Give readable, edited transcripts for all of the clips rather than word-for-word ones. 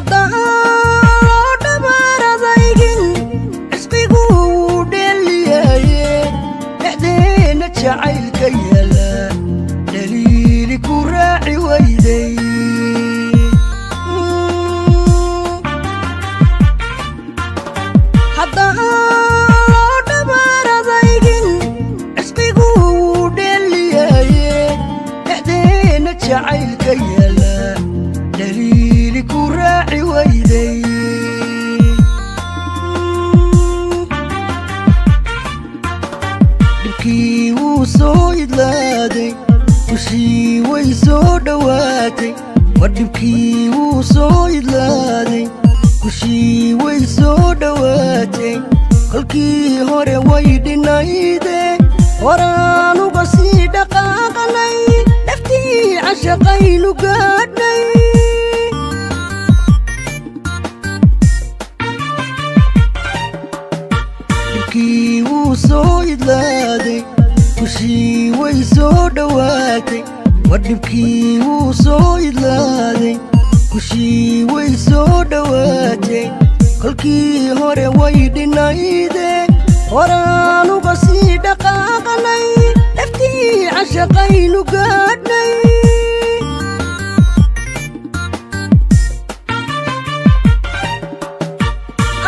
Haddaan loo dhabaaradaygin cisqigu wuu dheeliyaye dhexdeenna jacaylka yaala dhaliili ku raaci weyday. Haddaan loo dhabaaradaygin cisqigu wuu dheeliyaye dhexdeenna jacaylka yaala dhaliili ku raaci weyday. Dhibkii wuu soo idlaaday, ushii way soo dhowaatay. War dhibkii wuu soo idlaaday, kushii way soo dhowaatay. Kolkii hore way dhinayde horaan uga sii dhaqaaqnay, dhaftii cashaqaynu gaadhnay. Dhibkii wuu soo idlaaday, kushii way soo dhowaatay. War dhibkii wuu soo idlaaday, kushii way soo dhowaatay. Kolkii hore way dhinayde horaan uga sii dhaqaaqnay, dhaftii cashaqaynu gaadhnay.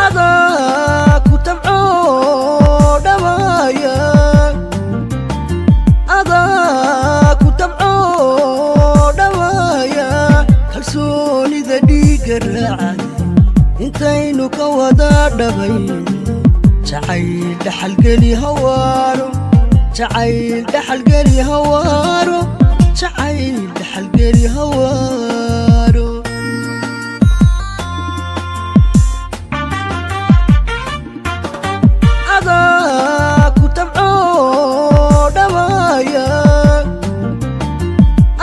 Adaa ku tabcoo dhammaaya, adaa ku tabcoo dhammaaya, kalsoonida dhiigga raacay intaynu ka wada dhabayn. Jacayl dhaxalgeli hawaaro, jacayl dhaxalgeli hawaaro, jacayl dhaxalgeli hawaaro. Adaa ku tabcoo dhammaaya,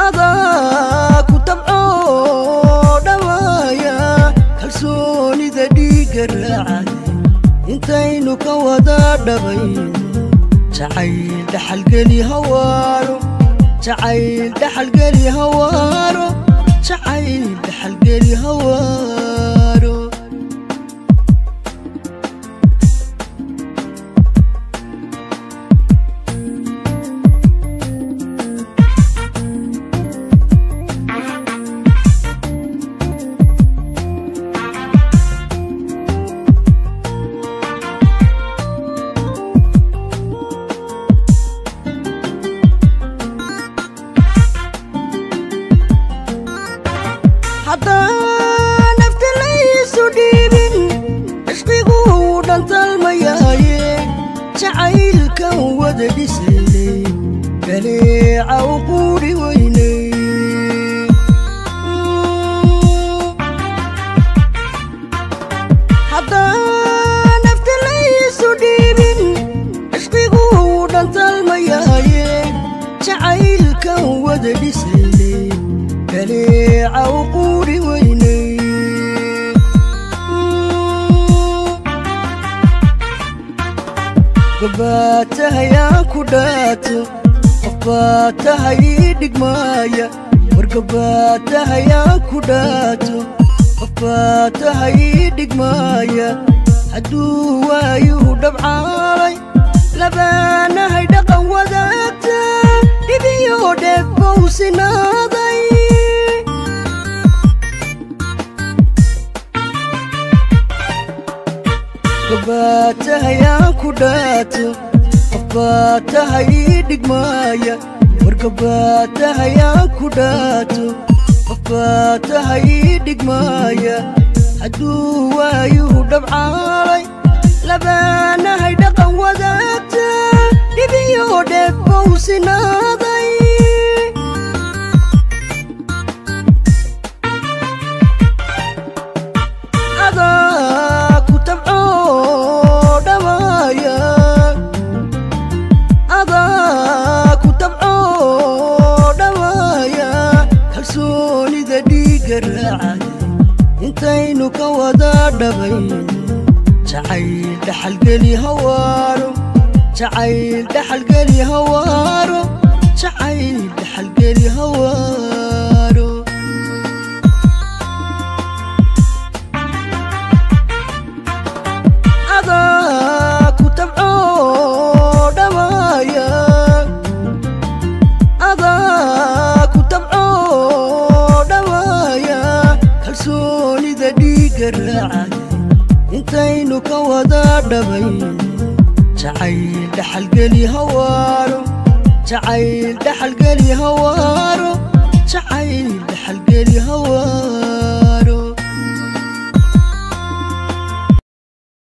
adaa ku tabcoo dhammaaya, kalsoonida dhiigga raacay intaynu ka wada dhabayn. Jacayl dhaxalgeli hawaaro, jacayl dhaxalgeli hawaaro, jacayl dhaxalgeli hawaaro. Haddaan nafta laysu dhiibin cishqigu wuu dhantalmayaaye, jacaylkan wada dhisaynay galeeca u quudhi weynay. Haddaan nafta laysu dhiibin cishqigu wuu dhantalmayaaye, jacaylkan wada dhisaynay galeeca u quudhi weynay. Gobbaa tahay aan ku dhaato, qof baa tahay ii dhigmaaya. War gobbaa tahay aan ku dhaato, qof baa tahay ii dhigmaaya. Hadduu waayuu dhabcaalay labaanahay dhaqan wadaagta, dhibiyo dheebbow sinaaday. Gobbaa tahay aan ku dhaato, qof baa tahay ii dhigmaaya. War gobbaa tahay aan ku dhaato, qof baa tahay ii dhigmaaya. Hadduu waayuu dhabcaalay labaanahay dhaqan wadaagta, dhibiyo dheebbow sinaaday. Adaa ku tabcoo dhammaaya, adaa ku tabcoo dhammaaya, kalsoonida dhiigga raacay intaynu ka wada dhabayn. Jacayl dhaxalgeli hawaaro, jacayl dhaxalgeli hawaaro, jacayl dhaxalgeli hawaaro. ka wada dhabayno. Jacayl dhaxalgeli hawaaro, jacayl dhaxalgeli hawaaro, jacayl dhaxalgeli hawaaro.